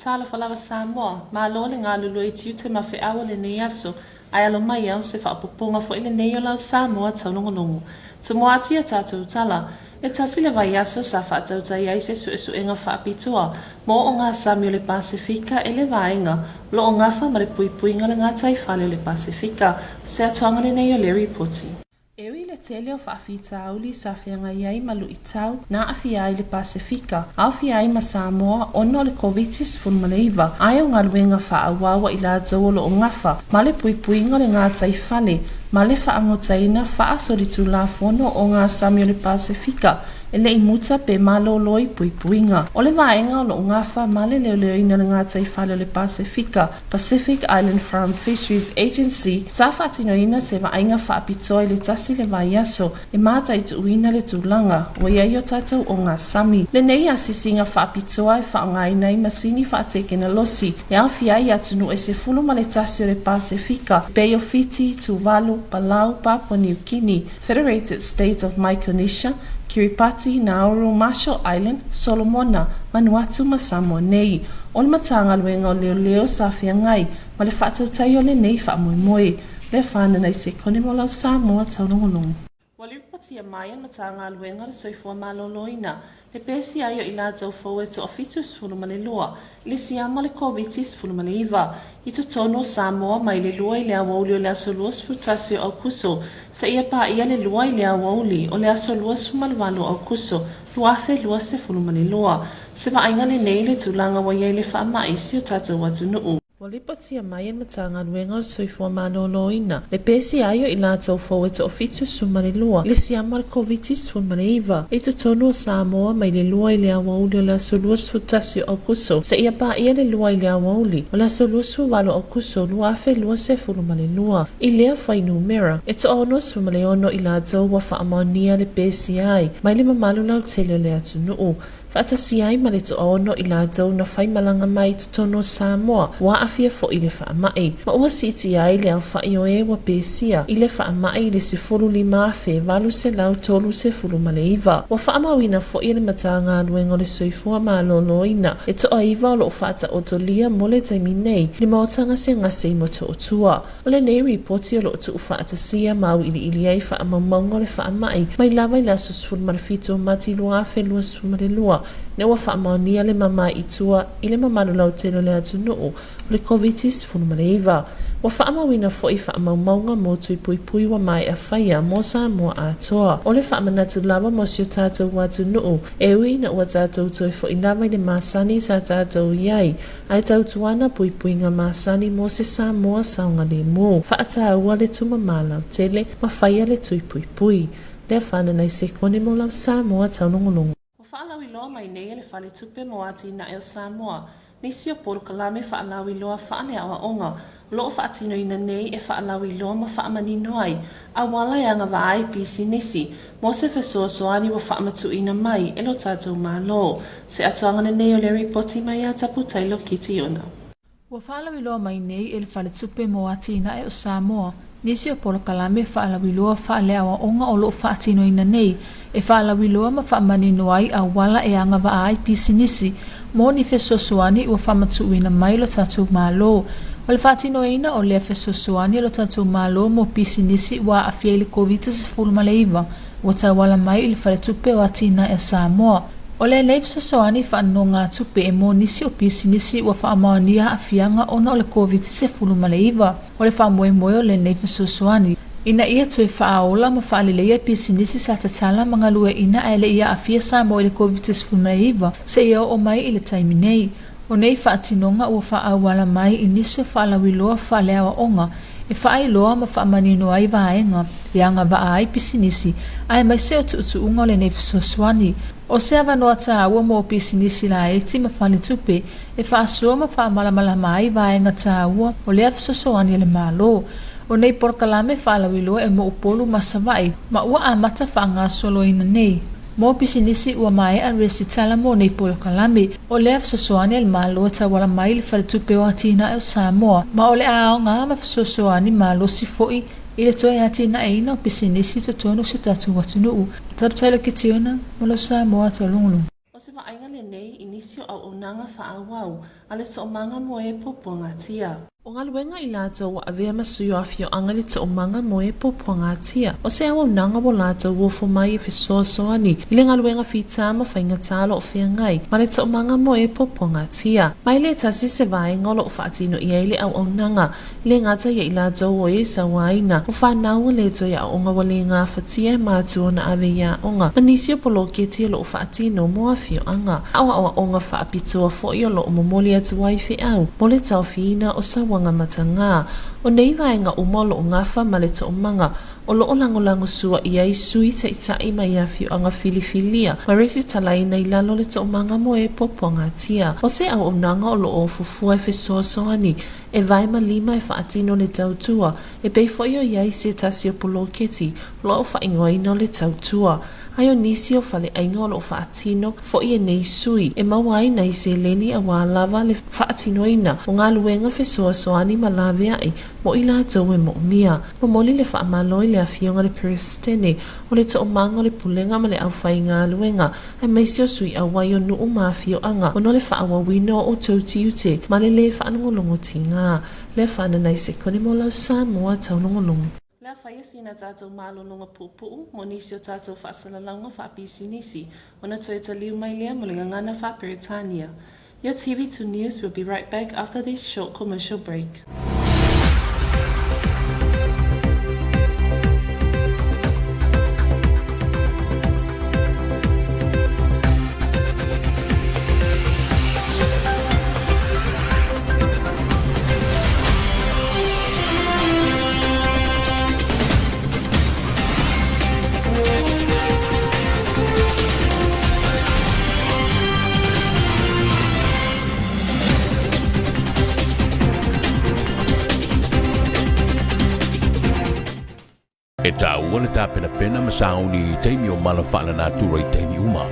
Talofa lava Samoa, malo le galulue i tiute ma feau o lenei aso, ae alo mai au se faaopoopoga foi lenei o lau Samoa taulogologo. Tumua atu i a tatou tala, e tasi le vaiaso sa faatautai ai se suesuega faapitoa mo ogasami o le Pasefika e le vaega o lo o gafa ma le puipuiga o le gataifale o le Pasefika. O se atoaga lenei o le ripoti. E ui i le tele o faafitauli sa feagai ai ma luitau na aafia ai le Pasefika, aofia ai ma Samoa ona o le Koviti-19, ae o galuega faaauau a i latou o lo o gafa ma le puipuiga o le gataifale ma le faagotaina faasolitulafono o ogasami o le Pasefika e le i muta pe malolo i puipuiga. O le vaega o lo o gafa ma le leoleoina o le gataifale o le Pasefika, Pacific Island Farm Fisheries Agency, sa faatinoina se vaaiga faapitoa i le tasi le vaiaso e mataituuina le tulaga ua i ai o tatou ogasami. Lenei asiasiga faapitoa e faaaogaina ai masini faatekenalosi e aofia ai atunuu e 11 o le Pasefika, pei o Fiti, Tuvalu, Palau, Papua Niu Kini, Federated States of Micronesia, Kiribati, Nauru, Marshall Island, Solomona, Vanuatu ma Samoa nei. O le Matagaluega o Leoleo sa feagai ma le faatautai o lenei faamoemoe. Lea whanana i se kone mo lau Samoa taulogologo. Ua lipotia mai e le Matagaluega o le Soifua Maloloina le pesi ai o i latou fou e toa-72 i le siama o le Koviti-19 i totonu o Samoa mai le 2 i le aoauli o le aso 21 o Aokuso seia paia le 2 i le aoauli o le aso 28 o Aokuso 2022. Se vaaiga lenei i le tulaga ua i ai le faamai i si o tatou atunuu. Ua lipotia mai e le Matagaluega o le Soifua Maloloina le pesi ai o i latou fou e toa-72 i le siama o le Koviti-19 i totonu o Samoa mai le 2 i le aoauli o le aso 21 o Aokuso seia paia le 2 i le aoauli o le aso 28 o Aokuso 2022. I lea fuainumera, e toa-66 i latou ua faamaonia le pesi ai mai le mamalu lautele o le atunuu. Faatasi ai ma le toaono i latou na faimalaga mai i totonu o Samoa ua aafia foi i le faamai, ma ua siitia ai le aofai o e ua pesia i le faamai i le 15,839. Ua faamauina foi e le Matagaluega o le Soifua Maloloina e toaiva o lo o faataotolia mo le taimi nei i le maota gasegase i Motootua. O lenei ripoti o lo o tuufaatasia ma auiliili ai faamaumauga o le faamai mai lava i le aso 17 o Mati 2022 ina ua faamaonia le mamae i tua i le mamalu lautele o le atunuu o le Koviti-19. Ua faamauina foi faamaumauga mo tui puipui ua maea faia mo Samoa atoa. O le faamanatu lava mo si o tatou atunuu, e ui ina ua tatou toe foi lava i le masani sa tatou i ai, Ae tautuana puipuiga masani mo se Samoa saogalemu, faataua le tumama lautele ma faia le tui puipui. Lea whananai se kone mo lau Samoa taulogologo. Ua faalauiloa mai nei e le Faletupe mo Atinae o Samoa nisi o polokalame faalauiloa faaleaoaoga o lo o faatinoina nei e faalauiloa ma faamanino ai auala e agavaa ai pisinisi mo se fesoasoani ua faamatuuina mai e lo tatou Malo. Se atoaga lenei o le ripoti mai ia Taputai Lokitiona. Ua faalauiloa mai nei e le Faletupe mo Atinae o Samoa nisi o polokalame faalauiloa faaleaoaoga o lo o faatinoina nei e faalauiloa ma faamanino ai auala e agavaa ai pisinisi mo ni fesoasoani ua faamatuuina mai lo tatou Malo. O le faatinoina o lea fesoasoani a lo tatou Malo mo pisinisi ua aafia i le Koviti-19 ua tauala mai i le Faletupe o Atinae a Samoa. O lenei fesoasoani faanonogatupe e mo nisi o pisinisi ua faamaonia aafiaga ona o le Koviti-19. O le faamoemoe o lenei fesoasoani, ina ia toe faaola ma faaleleia pisinisi sa tatala ma galueaiina ae le i aafia Samoa i le Koviti-19 seia oo mai i le taimi nei. O nei faatinoga ua faaauala mai i nisi o faalauiloa faaleaoaoga e faailoa ma faamanino ai vaega e agavaa ai pisinisi aemaise o tuutuuga o lenei fesoasoani. O se avanoa taua mo pisinisi laiti ma faletupe e faasoa ma faamalamalama ai vaega taua o lea fesoasoani a le Malo. O nei polokalame faalauiloa e mo Upolu ma Savaii ma ua amata faagasoloina nei. Mo pisinisi ua maea resitala mo nei polokalame. O lea fesoasoani a le Malo e tauala mai i le Faletupe o Atinae o Samoa ma o le a aoga ma fesoasoani malosi foi i le toe atinaeina o pisinisi i totonu o si o tatou atunuu. Taputai Lokitiona, mo lo Samoa Taulogologo. O se vaaiga lenei i nisi o auaunaga faaauau a le Toomaga mo e Puapuagatia. O galuega i latou ua avea ma sui o afioaga i le Toomaga mo e Puapuagatia. O se auaunaga ua latou ofo mai e fesoasoani i le galuega fita ma faigata o lo o feagai ma le Toomaga mo e Puapuagatia. Ma e le tasi se vaega o lo o faatino i ai le auaunaga E le gata ia i latou o e sauaina, o fanau ua le toe aoga ua le gafatia e matua ona ave i aoga, ma nisi o poloketi o lo o faatino mo afioaga, a o aoaoga faapitoa foi o lo o momoli atu ai feau mo le taofiina o sauaga matagā. O nei vaega uma o lo o gafa ma le toomaga o lo o lagolago sua i ai sui taitai mai afioaga filifilia ma resitalaina i lalo o le toomaga mo e puapuagatia. O se auaunaga o lo o fuafua e fesoasoani E vae ma lima e faatino le tautua, e pei foi o i ai se tasi o poloketi o lo o faaigoaina o le tautua. Ai o nisi o faleaiga o lo o faatino foi e nei sui e maua ai nai seleni auā lava le faatinoina o galuega fesoasoani ma laveai mo i latou e moomia. Momoli le faamalo i le Afioga i le Peresetene o le Toomaga o le Pulega ma le Aufaigaluega aemaise o sui auai o nuu ma afioaga ona o le faaauauina o outou tiute ma le lē faalogologo tigā. Lea faanana i sekone mo lau Samoa taulogologo. Le a faia sina tatou malologa puupuu mo nisi o tatou faasalalauga faapisinisi ona toe taliu mai lea mo le gagana faa-Peretania. Your TV2 News will be right back after this short commercial break. E tāua le tāpenapena ma sauni i taimi o mala faalenatura i taimi uma.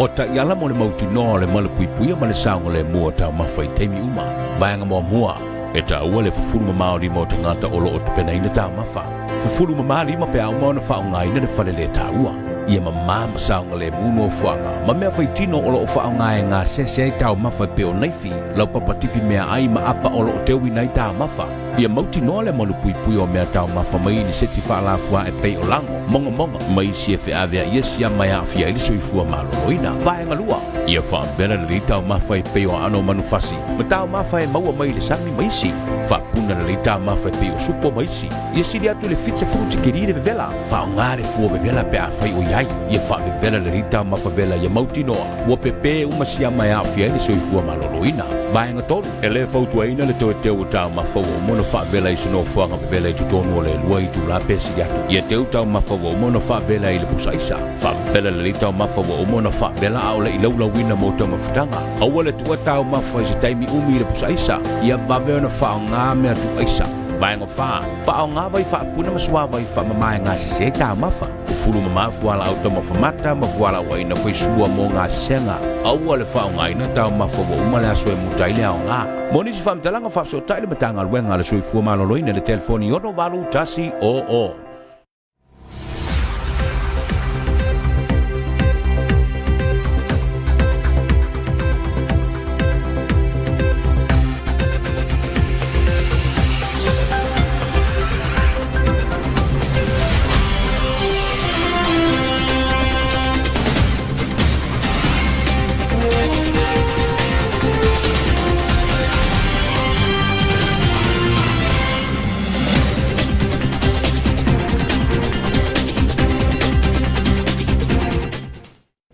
O taiala mo le mautinoa o le malupuipuia ma le saogalemu o taumafa i taimi uma. Vaega muamua, E tāua le fufulu mamao lima o tagata o lo o tapenaina taumafa. Fufulu mamā lima pe a uma ona faaaogaina le fale lē taua. Ia mamā ma saogalemu nofoaga ma mea faitino o lo o faaaoga e gasese ai taumafa e pei o naifi, laupapa tipi meaai ma apa o lo o teuina ai taumafa. Ia mautinoa le malupuipui o mea taumafa mai ni seti faalafua e pei o lago, mogamoga, ma isi e feaveaia siama e aafia ai le soifua maloloina. Vaega 2. Ia faavela lelei taumafa e pei o aano o manufasi, ma taumafa e maua mai i le sami ma isi. Faapuna lelei taumafa e pei o supo ma isi. Ia sili atu i le 70 tikeri le vevela. Faaaoga le fua vevela pe afai o i ai. Ia faavevela lelei taumafa vela ia mautinoa ua pepē uma siama e aafia ai le soifua maloloina. Vaega 3. E le fautuaina le toe teu o taumafa ua uma ona faavela i se nofoaga vevela i totonu o le 2 itula pe sili atu. Ia teu taumafa ua uma ona faavela i le pusa aisa. Faavela lelei taumafa ua uma ona faavela a o le i laulauina mo taumafataga. Aua le tuua taumafa i se taimi umi i le pusa aisa. Ia vave ona faaaoga mea tuu aisa. Vaega 4. Faaaoga vai faapuna ma suavai faamama e gasese ai taumafa. Fufulu mama fualaau taumafa mata ma fualaau aina faisua mo gasesega. Aua le faaaogaina taumafa ua uma le aso e muta ai le aoga. Mo nisi faamatalaga, faafesootai le Matagaluega a le Soifua Maloloina i le telefoni 68 00.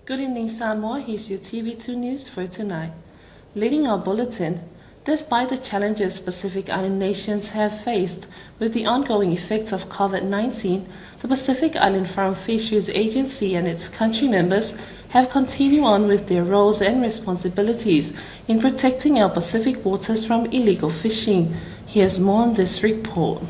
Good evening, Samoa. Here's your TV2 news for tonight. Leading our bulletin, despite the challenges Pacific Island nations have faced with the ongoing effects of COVID-19, the Pacific Island Farm Fisheries Agency and its country members have continued on with their roles and responsibilities in protecting our Pacific waters from illegal fishing. Here's more on this report.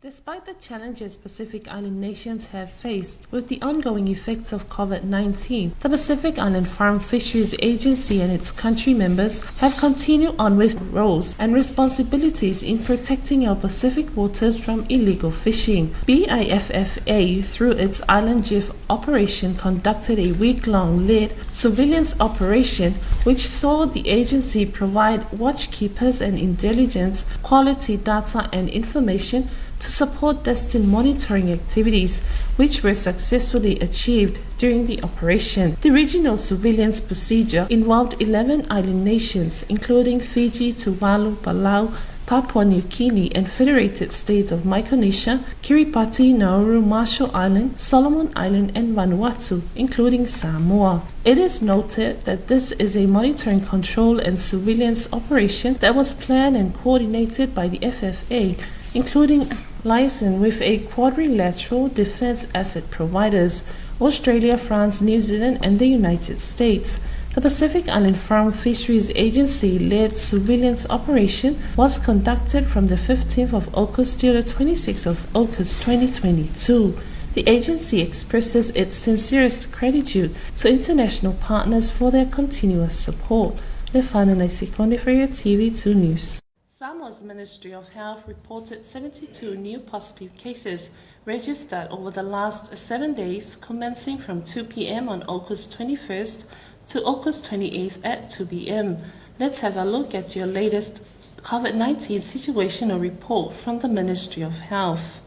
Despite the challenges Pacific Island nations have faced with the ongoing effects of COVID-19, the Pacific Island Farm Fisheries Agency and its country members have continued on with roles and responsibilities in protecting our Pacific waters from illegal fishing. BIFFA, through its Island GIF operation, conducted a week-long lead surveillance operation which saw the agency provide watchkeepers and intelligence, quality data and information to support destined monitoring activities, which were successfully achieved during the operation. The regional surveillance procedure involved 11 island nations, including Fiji, Tuvalu, Palau, Papua New Guinea and Federated States of Micronesia, Kiribati, Nauru, Marshall Island, Solomon Island and Vanuatu, including Samoa. It is noted that this is a monitoring control and surveillance operation that was planned and coordinated by the FFA, including liaison with a quadrilateral defense asset providers, Australia, France, New Zealand, and the United States. The Pacific Island Farm Fisheries Agency-led surveillance operation was conducted from the 15th of August till the 26th of August 2022. The agency expresses its sincerest gratitude to international partners for their continuous support. Lefana Naisikone for your TV2 News. Samoa's Ministry of Health reported 72 new positive cases registered over the last 7 days, commencing from 2 p.m. on August 21st to August 28th at 2 p.m. Let's have a look at your latest COVID-19 situational report from the Ministry of Health.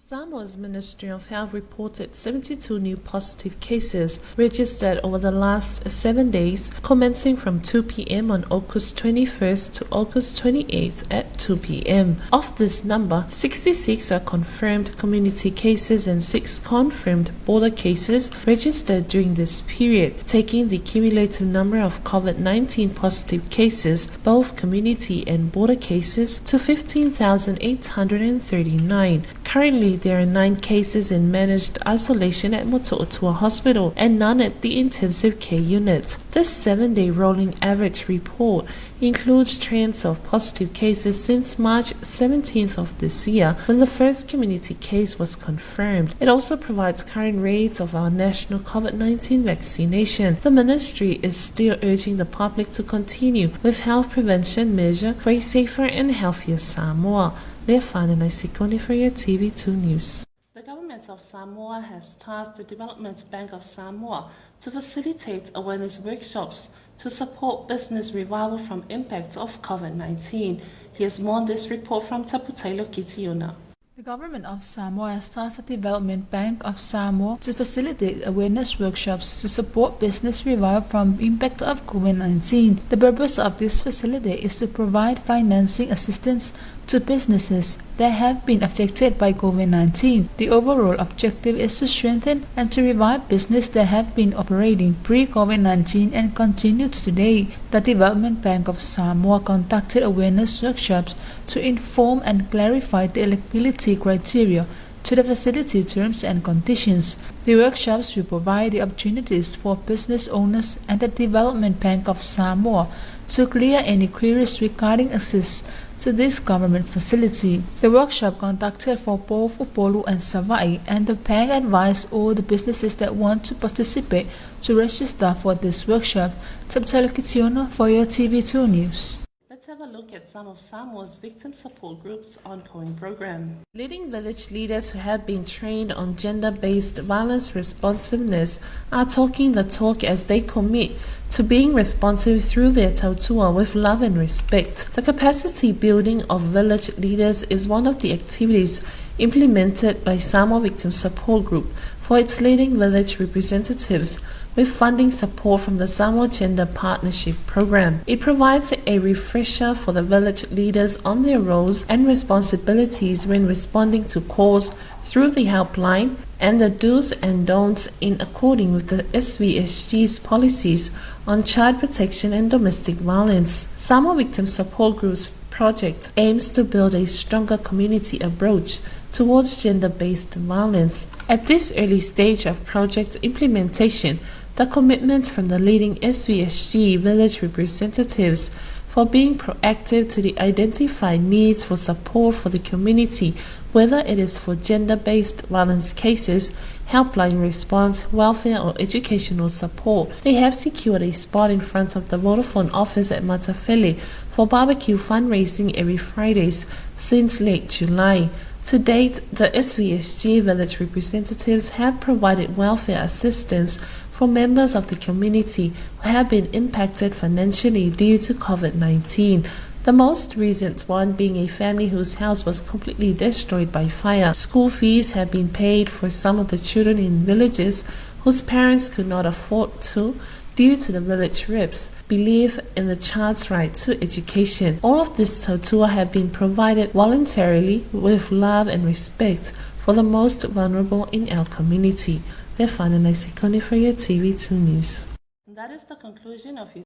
Samoa's Ministry of Health reported 72 new positive cases registered over the last 7 days, commencing from 2 p.m. on August 21st to August 28th at 2 p.m. Of this number, 66 are confirmed community cases and 6 confirmed border cases registered during this period, taking the cumulative number of COVID-19 positive cases, both community and border cases, to 15,839. Currently, there are 9 cases in managed isolation at Motootua Hospital and none at the intensive care unit. This 7-day rolling average report includes trends of positive cases since March 17th of this year, when the first community case was confirmed. It also provides current rates of our national COVID-19 vaccination. The ministry is still urging the public to continue with health prevention measures for a safer and healthier Samoa. Lefana Naisikone for your TV2 News. The government of Samoa has tasked the Development Bank of Samoa to facilitate awareness workshops to support business revival from impacts of COVID-19. Here's more on this report from Taputailo Kitiona. The government of Samoa has tasked the Development Bank of Samoa to facilitate awareness workshops to support business revival from impact of COVID-19. The purpose of this facility is to provide financing assistance to businesses that have been affected by COVID-19. The overall objective is to strengthen and to revive business that have been operating pre-COVID-19 and continue to today. The Development Bank of Samoa conducted awareness workshops to inform and clarify the eligibility criteria to the facility terms and conditions. The workshops will provide the opportunities for business owners and the Development Bank of Samoa to clear any queries regarding access to this government facility. The workshop conducted for both Upolu and Savai'i, and the bank advised all the businesses that want to participate to register for this workshop. Taputelo Kitiona for your TV2 News. Let's have a look at some of Samoa's victim support group's ongoing program. Leading village leaders who have been trained on gender-based violence responsiveness are talking the talk as they commit to being responsive through their tautua with love and respect. The capacity building of village leaders is one of the activities implemented by Samoa Victim Support Group for its leading village representatives with funding support from the Samoa Gender Partnership Program. It provides a refresher for the village leaders on their roles and responsibilities when responding to calls through the helpline and the do's and don'ts in according with the SVSG's policies on child protection and domestic violence. Samoa Victim Support Group's project aims to build a stronger community approach towards gender-based violence. At this early stage of project implementation, the commitment from the leading SVSG village representatives for for being proactive to the identified needs for support for the community, whether it is for gender-based violence cases, helpline response, welfare or educational support. They have secured a spot in front of the Vodafone office at Matafele for barbecue fundraising every Fridays since late July. To date, the SVSG village representatives have provided welfare assistance for members of the community who have been impacted financially due to COVID-19. The most recent one being a family whose house was completely destroyed by fire. School fees have been paid for some of the children in villages whose parents could not afford to due to the village reps believe in the child's right to education. All of this tautua have been provided voluntarily with love and respect for the most vulnerable in our community. Lefanana Sekone for your TV2 News. That is the conclusion of your